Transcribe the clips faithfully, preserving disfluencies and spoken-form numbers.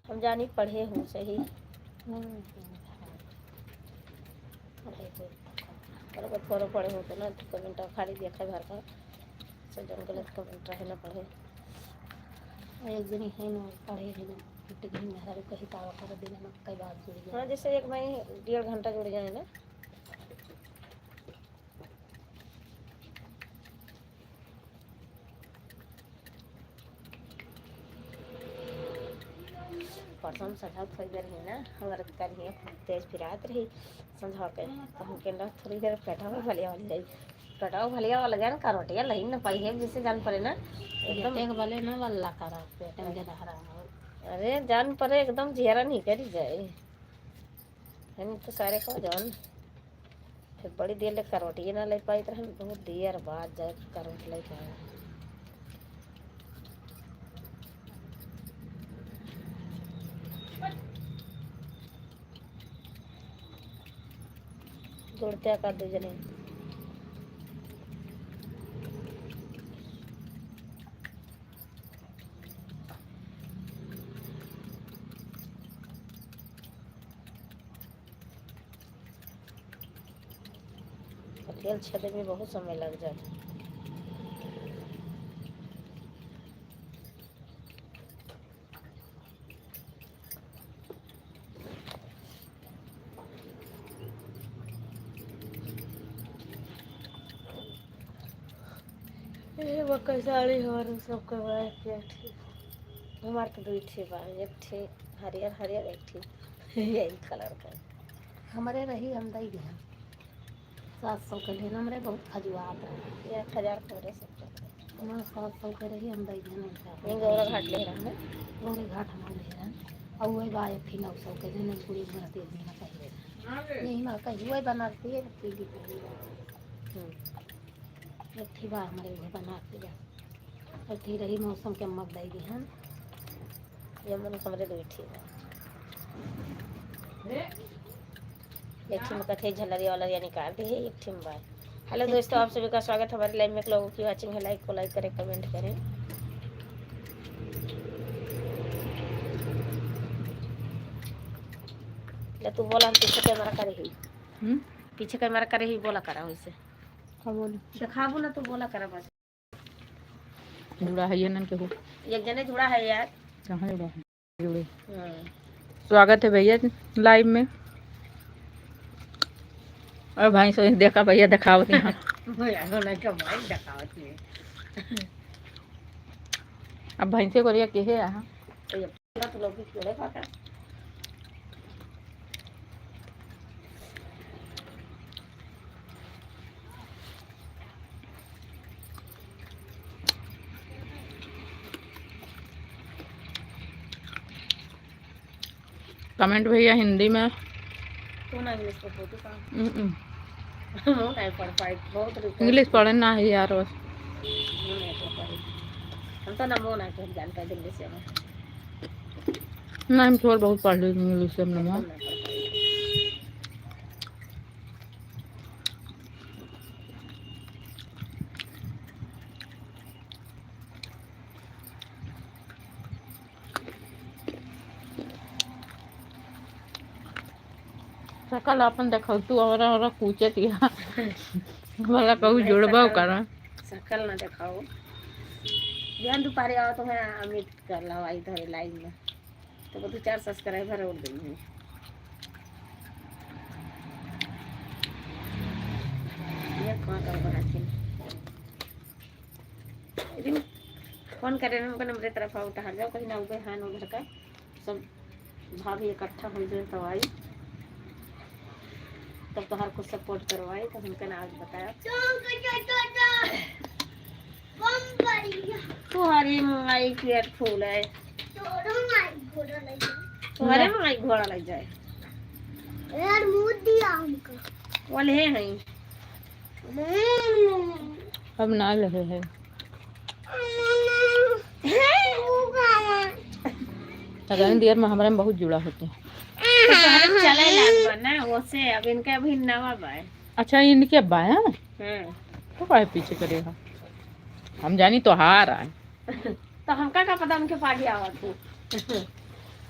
हम जानी पढ़े हूँ सही। हम्म। पढ़े हूँ। अगर थोड़ा पढ़े हूँ तो ना, तो comment खाली देखा भर का। से जन गलत comment रहे ना पढ़े। एक जनी है ना, पढ़े है ना, छुट्टी दिन में हर कहीं का कर देना ना, कई बात जुड़ गया। हाँ, जैसे एक महीने डेढ़ घंटा जुड़ जाए ना। परसों हम संझा थोड़ी देर ही ना, हमारे कल ही तेज पिरात रही संझा के, तो हम कहना थोड़ी देर पेटवा भलिया वाली रही, पेटवा भलिया वाला जान का रोटियां लही न पाई है, जैसे जान पड़े ना एकदम। पेटे के बले ना वल्ला करा, पेटे में दहरा हो। अरे जान पड़े एकदम जियरा नहीं करी जाए। हम तो सारे को जान फिर बड़ी देर ले करवटिए ना ले पाइत रहन, बहुत देर बाद जाए करवट ले पाए। जोड़ते का दू जने। तेल छेदे में बहुत समय लग जाता। ये बक्का साड़ी हमारे सबके बा, एक ठे। हमार तो दुई ठे बा, एक ठे हरियर हरियर, एक ठे यही कलर का। हमरे रही, हम दई दिया। सात सौ के लेन हमरे बहुत खजुआत रहे। ये एक हजार के हमरे सब के। हमार सात सौ के रही, हम दई दिया नहीं था। ये गौरा घाट ले रहा है। गौरे घाट हमारे ले रहा। और वही बा एक ठे नौ सौ के, जो नहीं पूरी बनाती है, देना चाहिए। यही माँ कही, वही बनाती है, पीली पीली। हम्म। एक ठे बा हमरे, वही बनाती है। और फिर रही मौसम के मक दई दिहन। ये मन हमरे दुई ठे बा। एक ठे में कथे झलरिया वाला या निकाल दे है, एक ठे में बा। हेलो दोस्तों, आप सभी का स्वागत है हमारे लाइव में। लोगों की वाचिंग है, लाइक को लाइक करें, कमेंट करें। ले तू बोला, हम पीछे कैमरा करे ही। हम्म? पीछे कैमरा करे ही, बोला करा वैसे। हाँ, बोलो। दिखाबू ना, तू बोला करा बस। जुड़ा है ये नन के हो। एक जने जुड़ा है यार। कहाँ जुड़ा है? जुड़े। हाँ। स्वागत है भैया लाइव में। और भाई से देखा भैया दिखावत यहाँ। भैया को नहीं तो भाई दिखावत नहीं। अब भाई से करिया के है यहाँ। तो ये पूरा तो लोग भी कीड़े खा खा। कमेंट भैया हिंदी में। कौन इंग्लिश का फोटो का? हम्म। मुँह नहीं पढ़ पाई, बहुत रिक्वेस्ट। इंग्लिश पढ़े ना है यार बस। मुँह नहीं पढ़ पाई। हम तो ना मुँह नहीं पढ़ जानता इंग्लिश में। ना, हम थोड़ा बहुत पढ़ लेते हैं इंग्लिश में ना। सकल आपन देखौतू औरा औरा कूचत या। भला कहू नहीं, जोड़बा सकल, करा। सकल ना देखाओ। बिहान दुपहरे आओ तो मैं अमित कर लो आई तो लाइन में। तो वो दो चार सब्सक्राइबर और देंगे। ये कहाँ का बना के? लेकिन फोन करे ना, हमको हमरे तरफ आओ, टहल जाओ, कहीं ना उबे हान उधर का। सब भाभी इकट्ठा हो जाए तो आई, तब तोहार कुछ सपोर्ट करवाई, तो हमका ना आज बताया। तुम्हारी माई के फूल है। तुम्हारे माई घोड़ा लग जाए। यार, मुंह दिया हमका। बोले हैं। अब ना लगे है। अगन दियर में हमरा में बहुत जुड़ा होते हैं। तो तोहरे चले लागबा ना, ओसे अब इनके अभी नवा बा। अच्छा, इनके बा, हैं? हम्म। तो काहे पीछे करेगा? हम जानी तोहार आए। तो हमका का पता उनके पागी आवत हो।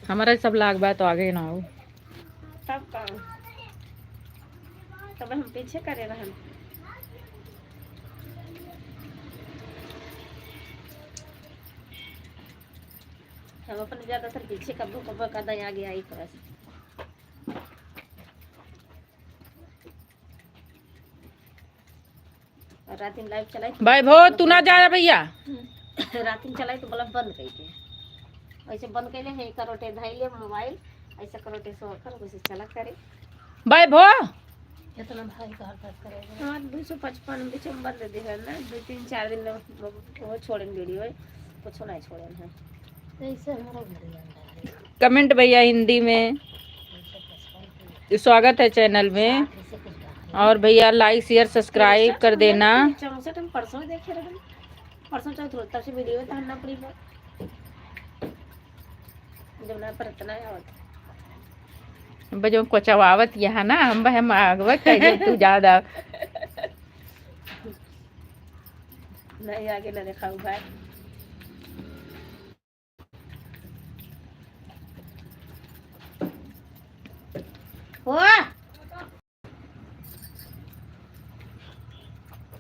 हमारा सब लाग बा तो आगे ना हो। तब का? तब हम पीछे करे रहन। हम अपन ज्यादातर पीछे कब्बो कब्बो का दया आगे आई करस। और रात में live चलाई तो भाई भो, तू ना जा भैया। रात में चलाई तो बल्ब बंद कई के। ऐसे बंद कइले हैं, करोटे धइले mobile, ऐसे करोटे से ओकर वैसे चला करे। भाई भो। इतना भाई का हरकत करे। हाँ, दो सौ पचपन बीच में बंद दे है ना, दो तीन चार दिन में वो, वो छोड़न video है, कुछ नहीं छोड़न है। ऐसे हमारा घर ही अंडा है। Comment भैया हिंदी में। स्वागत है channel में। और भैया like, share, subscribe कर देना। चौसठ हम परसों देखे रहे, परसों चौथ रोज, तब से video तो हम ना पूरी बा। जब ना पर इतना आवत। बजो कोचवावत यहाँ ना, हम बह मागवत कह दे तू ज्यादा। नहीं, आगे ना दिखाऊ भाई। हो।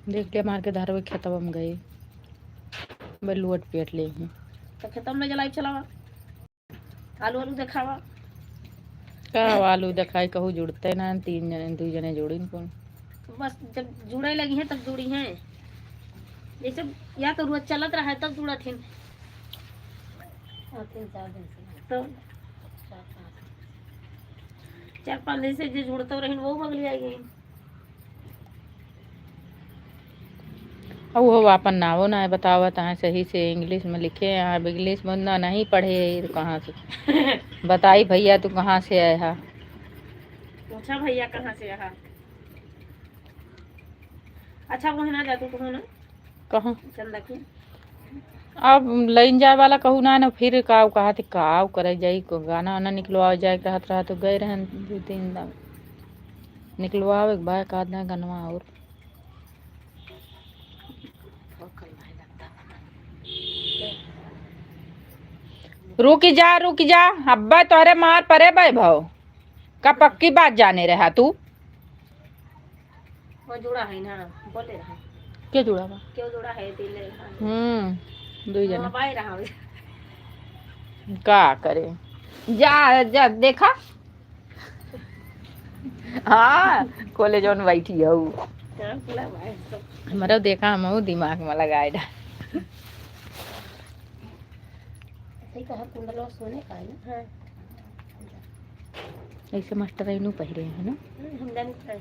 देख ले, मार के धारवे खेतवा में गई। बे लुअट पेट ले ही। तो खेतवा में जलाई चलावा। आलू, आलू देखावा। का आलू देखाई, कहू जुड़ते ना, तीन जने, दुई जने जोड़िन कौन। बस जब जुड़े लगी हैं, तब जुड़ी हैं। जैसे या तो रोज चलत रहा है, तब जुड़त हैं। हाँ, तीन चार दिन से। तो चार पाँच दिन से जे जुड़ते रहिन, वो बगली आई गई। अब वो अपन नावो ना बतावत हैं सही से, English में लिखे हैं। अब English में ना नहीं पढ़े, ये कहाँ से बताई भैया, तू कहाँ से आया है? पूछा भैया कहाँ से आया? अच्छा, वो है ना, जातू तो हो ना? कहाँ? चंदा की। अब लाइन जाए वाला कहू ना, ना फिर का, का कहत, का करे जाई, को गाना वाना निकलवावे जाए के रहत रहा तो गए रहन दो तीन दिन। निकलवावे के बा एक आध गनवा और। रुक जा, रुक जा, अब्बा तोहरे मार परे वैभव। का पक्की बात जाने रहा तू? वो जुड़ा है ना, बोले रहा। के जुड़ा बा? क्यों जुड़ा है, दिले रहा। हम्म, दुई जना। हाँ, बाई रहा। का करे? जा, जा, देखा? हाँ, कॉलेज में बैठी हऊ। हाँ, खुला बा, सब। हमरा देखा, हम दिमाग में लगाए डा। सही कहा, कुंडलो सोने का है ना? हाँ। ऐसे मास्टर इनू पहिरे है ना? हम्म, हम जानी तो है।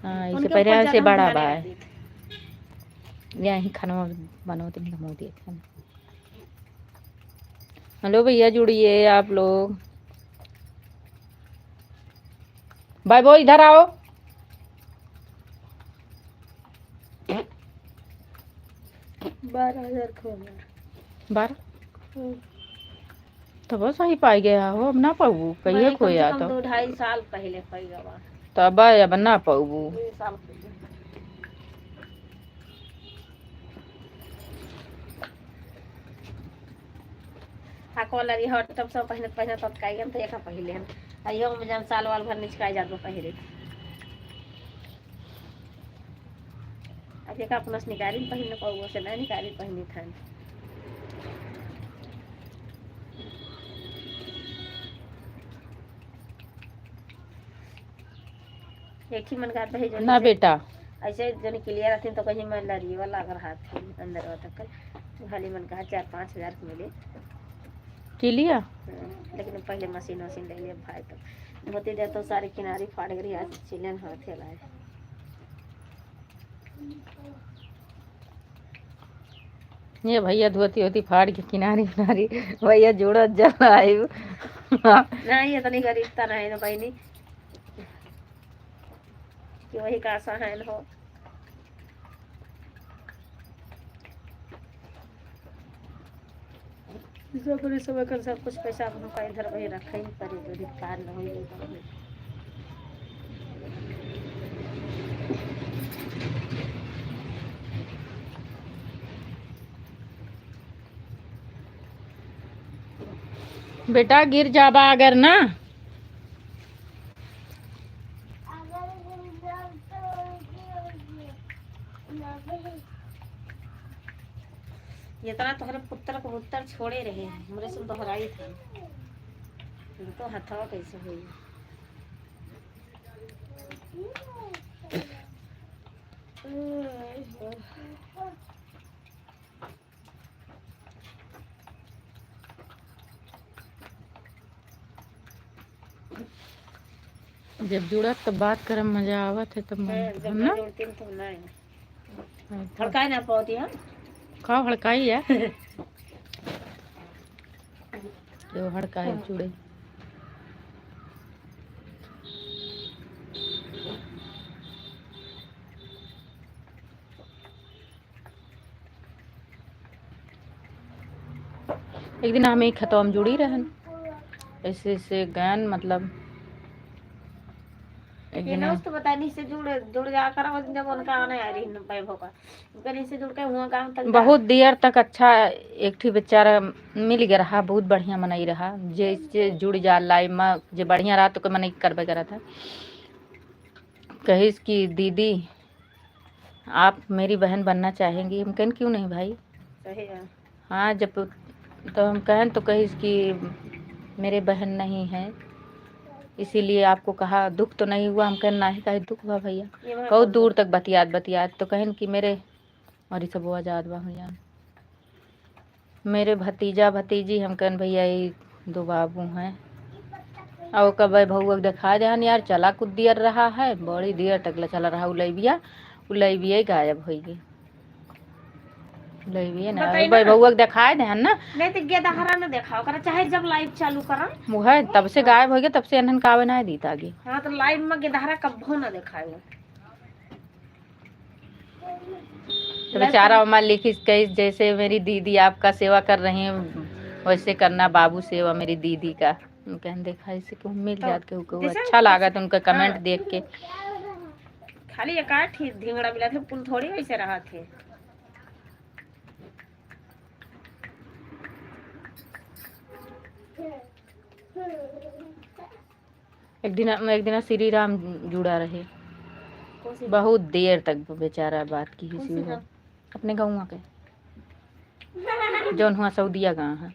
हाँ, उनके ऐसे ऊपर पहिरे ज्यादा से हम बड़ा ध्यान बा। नहीं देती। यही खाना बनाओ, तुम मोदी खाना। हेलो भैया, जुड़िए आप लोग। भाई वो इधर आओ। बारह हजार खोया। बारह? हम्म। तो बस वही पाई गया हो, अब ना पाऊ, कहिए भाई, कम से खोया कम तो। दो ढाई साल पहले पाई गवा। तो अब, अब ना पाऊ। दो साल पहले। आ कॉलर ये हॉट टॉप सब पहिनत, पहिनत तब काई हम तो एका पहिले हम। आ इहो में जब साल वाल भर निचकाई जात बा पहिरे। अब एका अपना से निकारी पहिन न पाऊ, से ना निकारी पहिनी थान। एक ही मन कहत है, जौन ना ऐसे, बेटा। ऐसे जौन clear रहथिन तो कहीं मैं लरियवा लाग रहत है अंदर तक। तो खाली मन कहा चार पाँच हजार के मिले। Clear? हाँ, लेकिन पहले मशीन वशीन ले लिया भाई, तो धोती दे तो सारे किनारे फाड़ गई, आज सिलन हाथ लाए। ये भैया धोती होती फाड़ के किनारी किनारी भैया जोड़त जलायु। नहीं, इतनी गरीबता नहीं ना बहनी कि वही का सहन हो। जब रे सब एकर सब कुछ पैसा अपन का इधर वही रखे ही पड़े, तो अधिकार न होई तो। बेटा, गिर जाबा अगर ना। जितना तोहरे पुत्तर कबूतर छोड़े रहे, हमरे से दोहराई था। इनको हथवा कैसे होई? जब जुड़त तब बात करम मजा आवत है, तब मन, हाँ, जब है ना? ना जुड़ती तो ना है। हाँ, तो हड़काए ना पावती हम। का हड़काई है? जो हड़काई जुड़े। एक दिन हम एक खतवा में जुड़ी रहन, ऐसे ऐसे गन, मतलब, एक ये दिन ना हम उस तो बतानी से जुड़, जुड़ जा कर, वो दिन जब उनका आने आ रही न वैभव का, उनका नहीं से जुड़ के हुआ गाँव तक जा। बहुत देर तक अच्छा एक ठी बेचारा मिल गया रहा, बहुत बढ़िया मनई रहा, जे, जे जुड़ जा लाइव में, जे बढ़िया रहा तो कोई मनई करबे करा था। कहिस कि दीदी, आप मेरी बहन बनना चाहेंगी? हम कहन, "क्यों नहीं भाई?" सही है। हाँ, जब तो हम कहन तो कहिस कि मेरे बहन नहीं है, इसीलिए आपको कहा, दुख तो नहीं हुआ? हम कहन, "नाही, काहे दुख हुआ भैया?" ये बात कहो तो दूर तक बतियात बतियात तो कहन कि मेरे, और ये सब आजाद बा भैया। मेरे भतीजा भतीजी, हम कहन, "भैया, ये दो बाबू हैं।" और कब भौआ के देखा देहन यार, चला कुछ देर रहा है, बड़ी देर तक ले चला रहा उलैबिया, उलैबिया ही गायब होई गई। उलैबिया ना, बताई भाई ना। भौआ के देखाए देहन ना। नहीं तो गेदहरा न देखाओ करा, चाहे जब लाइव चालू करा। वो है, तब से गायब हो गया, तब से एनहन का आवे ना दीत आगे। हाँ, तो लाइव में गेदहरा कब्बो ना देखाए। तो बेचारा ओमा लिखिस कहिस, "जैसे मेरी दीदी आपका सेवा कर रही है, वैसे करना बाबू सेवा मेरी दीदी का।" हम कहन, "देखा, ऐसे केहू मिल तो जात, केहू, केहू जैसे अच्छा लागत उनका कमेंट हाँ। देख के।" खाली एक आध ही धिंगड़ा मिला थे, कुल थोड़ी वैसे रहा थे। एक दिन, एक दिन श्री राम जुड़ा रहे, कौन सी? बहुत देर तक बेचारा बात की कौन सी हुई है। राम? अपने गाँव के, जौन हुआ सऊदिया गाँव है।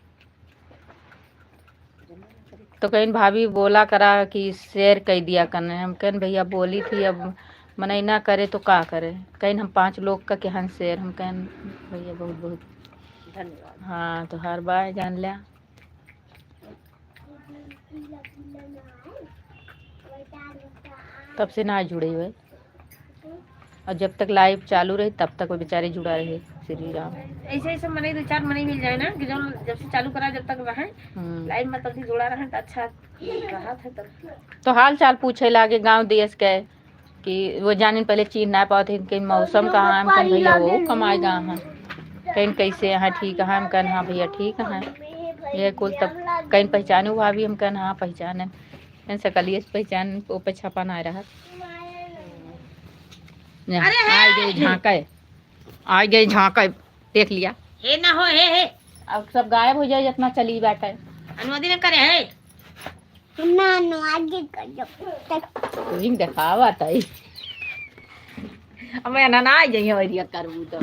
तो कहिन, "भाभी बोला करा कि शेयर कर दिया करने।" हम कहन, "भैया बोली थी, अब मनई ना करे तो का करे?" कहिन, "हम पाँच लोग का केहन शेयर।" हम कहन, "भैया बहुत बहुत धन्यवाद।" हाँ, तो हर बार जान लिया। तब से ना जुड़े हुए। और जब तक लाइव चालू रही, तब तक वो बेचारे जुड़ा रहे, श्री राम। ऐसे, ऐसे मनई, दो चार मनई मिल जाए ना, कि जौन जब से चालू करा, जब तक रहे, हम्म। लाइव में तब से जुड़ा रहे, तो अच्छा रहा था तब। तो हाल चाल पूछे लागे गाँव देश के, कि वो जानिन पहले चीन ना पावत है, कि मौसम कहाँ है, हम कहन, "भैया, वो कमाए गा हैं।" कहिन, "कैसे हैं, ठीक हैं?" हम कहन, "हाँ भैया, ठीक हैं।" ये कुल तब कहिन, "पहचाने हुआ भी?" हम कहन, "हाँ, पहचाने।" कहिन, "सकलिए से पहचान, वो पे छपा ना रहा।" अरे आ गई झांके, आ गई झांके, देख लिया। हे ना हो, हे, हे। अब सब गायब हो जाए, जितना चली बैठे। अनुवादी ने करे है। ना, ना, आगे कर दो। तुम देखावा तई। अब मैं ना, ना आ जाइए, और ये करबू तो।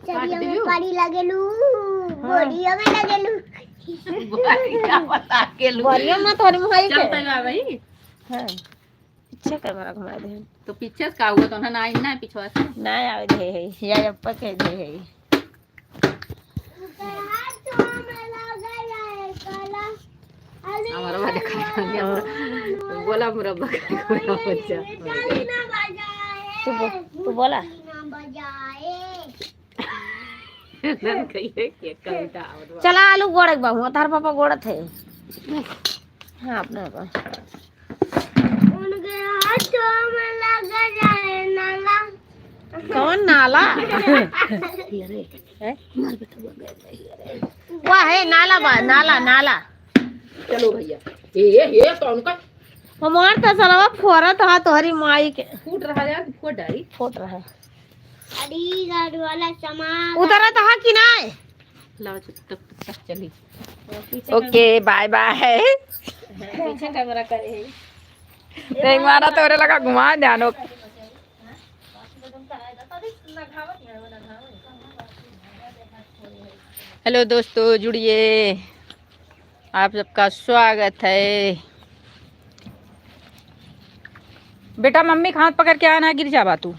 चलिए, काट दियो। में पानी लगेलू, हाँ। बोरियो में लगेलू। बोरिया में लगेलू। बोरिया में तोहरे भाई चल, के। तैयार रही। हाँ। पीछे कैमरा घुमा दे। तो पीछे से का हुआ? तो ना, ना, ना, पीछे से। ना आवे दे है, या ऊपर के दे है। हमारा वाला देखा, बोला मुरब्बा का बच्चा। तू बो-, तू बोला। नन कहिए के कविता आवत बा। चला आलू गोड़े के बा, हुआ तार पापा गोड़त है। हाँ, अपना पापा। उनके हाथों में लग जाए नाला। कौन नाला? ये रे। हैं? मार बेटा, वो गए, ये रे। वाह, है नाला बा, नाला, नाला। चलो भैया। ए, ए, ए, कौन का? हमार तो सरवा फोरत हा तोहरी माई के। फूट रहा यार, फूट डाली। फूट रहा है। अरे, गाड़ वाला सामान। उतरत हा कि नाय? लाओ, चुप, चुप, चुप, चली। पीछे ओके, बाय बाय। पीछे कैमरा करे है। तो एक बार तोरे लगा घुमा जानो। हेलो दोस्तों, जुड़िए, आप सबका स्वागत है। बेटा, मम्मी का हाथ पकड़ के आना, गिर जाबा तू।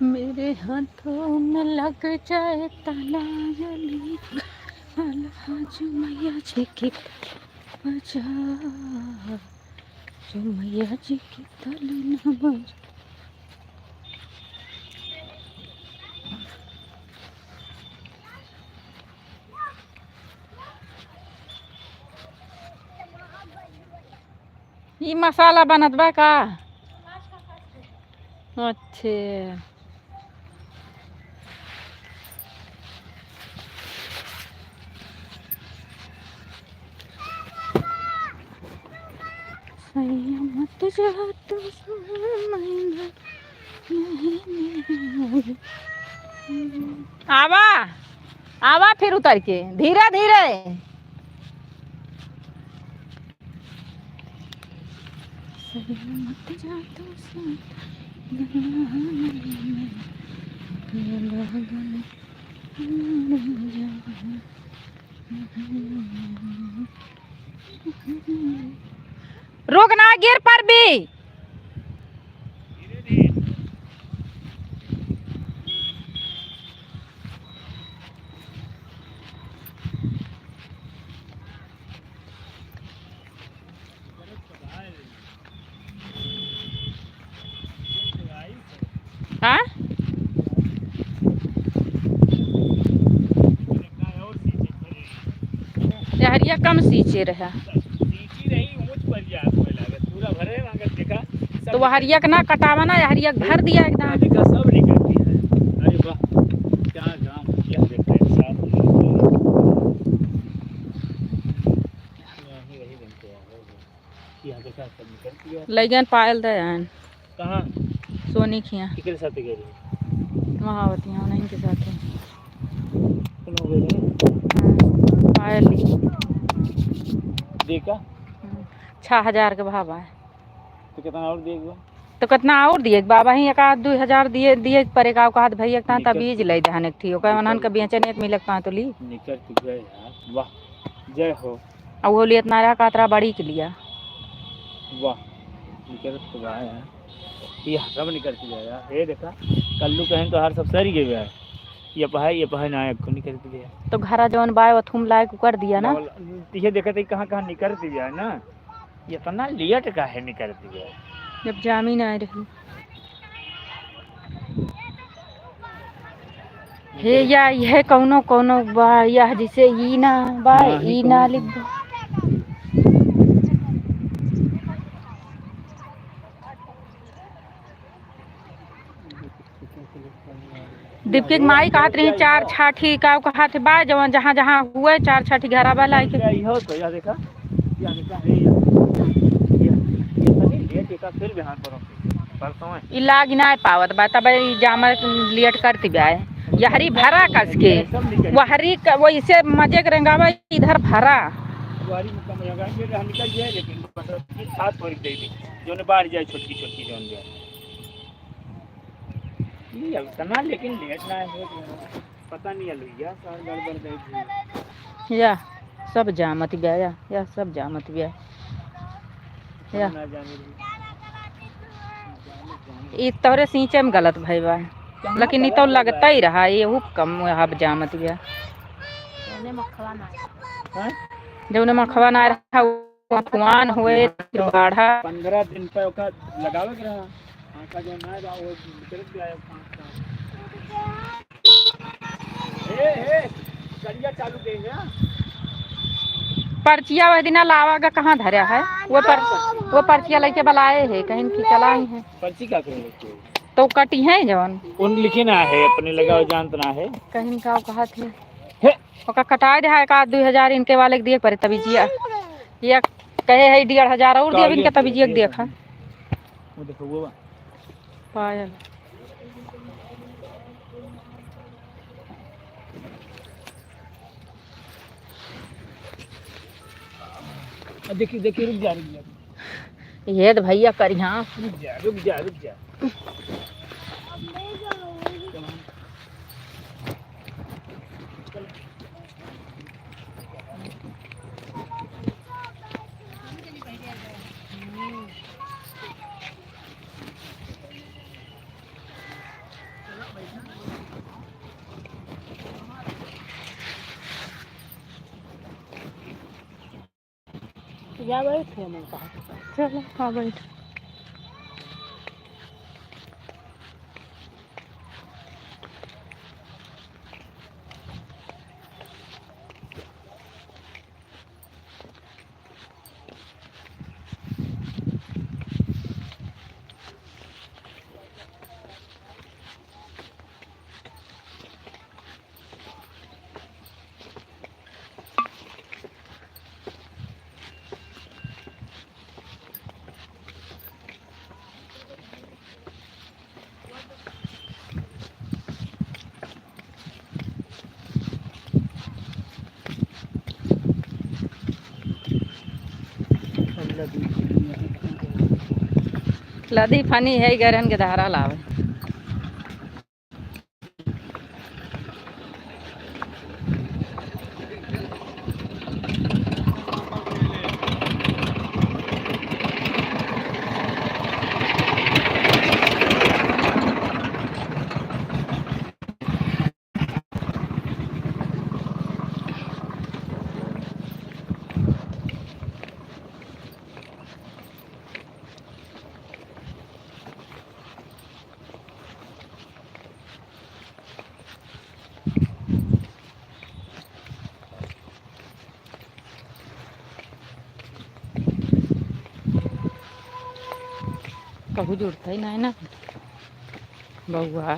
मेरे हाथों में लग जाए ताला, अली, अलहाज मैया जी की बजा, जो मैया जी की ताली ना बजा। ई मसाला बनत बा का? अच्छे। सैया मत जा तू, आवा, आवा फिर उतर के, धीरे धीरे। रुक ना, गिर परबी। हाँ? यहरिया कम सींचे रहा। तो वहरिया के ना कटावा ना, यहरिया के भर दिया एकदम। देखा, सब निकलती है। अरे वाह, क्या काम किया, देखा, एक साथ। यहाँ ही वही बनते हैं। यहाँ देखा, सब निकलती है। लइगन पायल दे आयन। कहाँ? सोनी खिया। केकरे साथे गए रही? वहाँ होती हैं, उन्हीं के साथ है। कौन हो गए? हाँ, पायल ली। देखा? हम्म, छह हजार के भाव आए। तो कितना और दिए एक बार? तो कितना और दिए? बाबा ही एक आध दो हजार दिए, दिए पर एक आव कहत भैया एक ता निकल तबीज ले दहन एक ठी। ओकर उन्हन के बेचन एक मिलक पा तो ली। निकल तू गए यार। वाह, जय हो। अब वो लिए इतना रहा, कातरा बड़ी के लिया। वाह, निकल तो गए हैं। ये सब निकल के गया। ये देखा, कल्लू कहें तो हर सब सरी गए हैं। ये पहाड़, ये पहाड़ ना, एक निकल के गया। तो घरा जौन बाय, वो थूम लायक कर दिया ना। ये देखा, तो कहाँ, कहाँ निकल के गया ना। इतना लेट काहे निकलती है? जब जामिन आए रही। हे या, यह कौनो, कौनो बा, यह जैसे ई ना बा, हाँ, ही ई ना कौनो। लिख दो। दीपकी के माई कहत रही, चार छाठी का कहत बा, जवन जहाँ जहाँ हुए, चार छाठी घरा बा लाइके। यह हो तो, यह देखा, यह देखा, ये, ये, ये तनी लेट एका फिर बिहान पर परसों है। ई लाग नाय पावत बा, तब ई जामा लेट करती बा। यहरी भरा कस के, वहरी क-, वैसे मजे के रंगावा, इधर भरा। वहरी में कम रंगा, ये निकल जाए, लेकिन मतलब, ये सात भरी दे दी, जोने बाढ़ जाए, छोटकी, छोटकी जोन जाए। ई अब तना लेकिन लेट ना हो, पता नहीं है लुइया सार गड़बड़ दे दी। या, सब जामत गया, या, या, सब जामत गया। या। ना जाने दी। ई तोरे सींचे में गलत भई बा। कहाँ लेकिन ई तो गलत लगता बा? ही रहा, ये हुप कम अब जामत गया। जौने मखवा ना। हाँ? जौने मखवा ना रहा, वो अफवान हुए, बाढ़ा। पंद्रह दिन पे ओका लगावे के रहा। आटा जो ना बा, वो निकलत जाए पाँच साल। ए, ए, गड़िया चालू करेंगे, हाँ? पर्चिया वह दिना लावा गा कहाँ धरा है? वो पर-, वो पर्चिया लेके बलाए है, कहीं की चलाई है। पर्ची का करेंगे? तो कटी है जवन। उन लिखे ना है, अपने लगा जानत ना है। कहीं का कहा थे। हे। ओका कटाए दे, एक आध दुइ हजार इनके वाले के दिए के परे, तबीजिया। ये कहे है डेढ़ हजार और दिए, इनके तबीजिया के देखा। वो देखो, वो बा। पायल। आ, देखिए, देखिए, रुक जा, रुक जा। ये तो भैया करिहा। रुक जा, रुक जा, रुक जा। जा बैठ, हम कहा। चलो, हाँ, बैठ। लदी पानी है, गरहन के धारा लावे। कहूँ जुड़ता ही ना है ना बउआ।